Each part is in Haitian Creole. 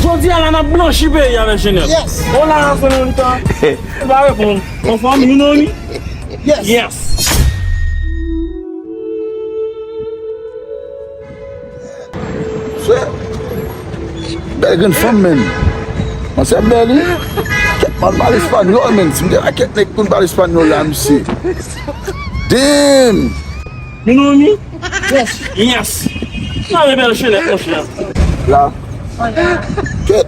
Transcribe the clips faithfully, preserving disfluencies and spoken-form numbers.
Jodi a la n ap blanchi peyi a, Bèl Jenèf. Yes. Hola, señorita. Ou pa reponn. Anfòm, you know me? Yes. Yes. Sè, bèl grenn fanm, menn. Mwen se bèl, wi. Kèt, mwen pale espanyòl, menn. Si m te la kèt nèg konn pale espanyòl la, misye. Damn! You know me? Yes. Yes. Nan men Bèl Jenèf, monchè. La. Kèt.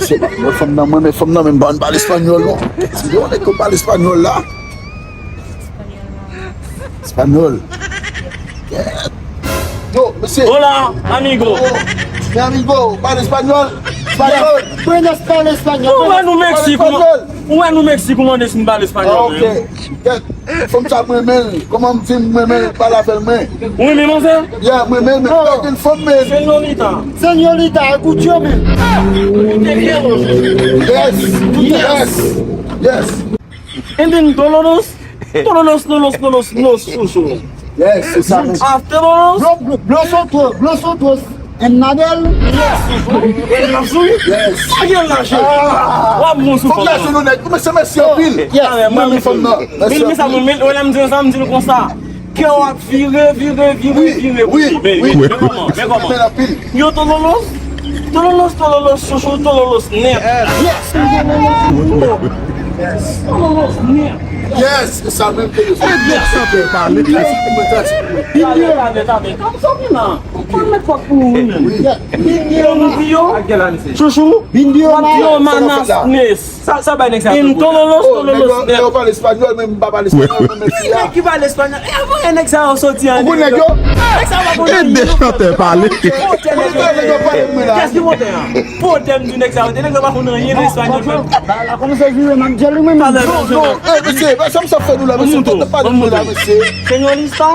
Se pa mwen, fanm nan, mwen, men fanm nan, men m pa konn pale espanyòl, non. Si yon nèg konn pale espanyòl la. Espanyòl. Kèt. Yo, mesye. Hola, amigo. Oh, mi amigo, pale espanyòl. Espanyòl. Buenas, pale espanyòl. Ou wè nou Meksik, ou wè nou Meksik, ou mande si m pale espanyòl, men. Ah, ok. Kèt. Fanm sa m renmen l. Kòman m di m renmen l, pale avè l, mwen. Ou renmen manzè? Yeah, m renmen l, men pa gen fanm, men. Señorita. Señorita, escuchame, men. Te quiero. Yes. Yes. Yes. And then Dololos. Dololos, Dololos, Dololos, Dololos, Dololos. Yes, se sa menm. After Dololos. Blo-, blo-, blosotros, blosotros. Ennadel. Yes. Yes. Sa gen lache. W ap bon sou fòm nan. Fòk lache nou nèg. Ou mesye, mèsi anpil. Yes. Mwen renmen fòm nan. Mèsi anpil. Men sa mwen, men lè m di sa, m di l konsa. Kè w ap vire, vire, vire, vire. Wi, wi. Men kòman, men kòman. Yo Tololos, Tololos, Tololos, chouchou, Tololos nèt. Yes. Tololos nèt. Yes, sa menm ke yo fè. Yes, sa fè pale. Talè, talè, talè. Kòm sa w vin la. Ou konn met kòk pou ou menm. Yo, nou di yo. Chouchou. Yo, manas nes. Sa, sa bay nèg sa. In Tololos, Tololos net. Yo pale espanyòl, men m pa pale espanyòl, men mesye a. Nèg ki pale espanyòl. E avan nèg sa yo soti an. Ou konn nèg yo? Nèg sa yo pa konn anyen. E de chantè pale. Pote nèg yo. Kiyès ki pote a? Pote m di nèg sa yo. Nèg yo pa konn anyen nan espanyòl. Ba la kòmanse vire m ap di li menm. Non, non, e mesye, sa m sa fè nou la, mesye, pote pa nou la, mesye. Señorita.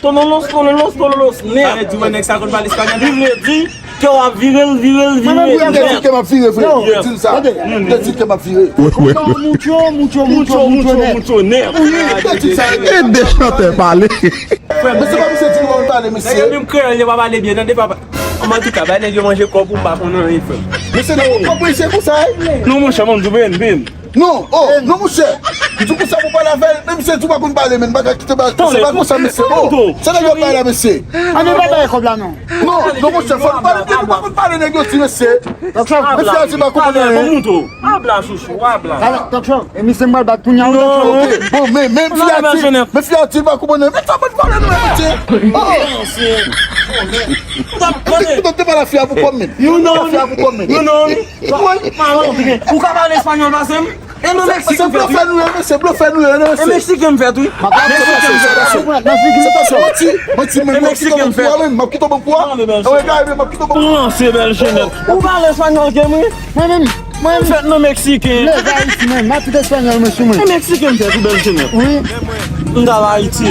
Tololos, tololos, tololos, nèt. Sa vle di, wè, nèg sa konn pale espanyòl. Li vle di ke w ap vire l, vire l, vire l. Mwen menm, m te di ke m ap vire, frè. Di l sa. M te di ke m ap vire. Mucho, mucho, mucho, mucho, mucho, nèt. Wi, m te di sa. E de chantè pale. Frè, men se pa misye di nou pale, mesye. Nèg yo menm kreyòl yo pa pale byen, tande, papa. Antouka, bay nèg yo manje kòb ou pa konn anyen, frè. Mesye, nan kòb, mesye, konsa, eh. Non, monchè, mwen, m di w, ben, ben. Non, oh, non, monchè. M di konsa pou pale avè l, menm si l di w pa konn pale, men m pa ka kite ba, se pa konsa, mesye. Oh, se nèg yo pale la, mesye. Ann, nou pa bay kòb la, non. Non, non, monchè, fò nou pale, nèg yo pa konn pale, nèg yo di, mesye. Mesye a di pa konn pale, non. Abla, chouchou, abla. Talè, Talè, e misye m pral bat kounye a, wi, Talè. Ok, bon, men, men fi a di, men fi a di pa konprann, men sa mwen pale nou, mesye. Oh. Mesye. Kite te pale a fi a pou kòm, men. You know me. Fi a pou kòm, men. You know me. Ou ka pale espanyòl pase m? E nou Meksiken fèt, wi. Se blofè nou ye, mesye, blofè nou ye, mesye. E Meksiken m fèt, wi. Meksiken m fèt. Se pa manti, manti, men m ap kite w ban kou a, men m ap kite w ban kou a. Anwe, gade, men m ap kite w ban kou a. Franse, Bèl Jenèt. Ou pale espanyòl ke mwen? Mwen menm, mwen menm. Fèt nan Meksiken. Lève Ayiti, mwen, m ap tout espanyòl, mwen, sou mwen. E Meksiken m fèt, wi, Bèl Jenèt. Wi. M t al Ayiti.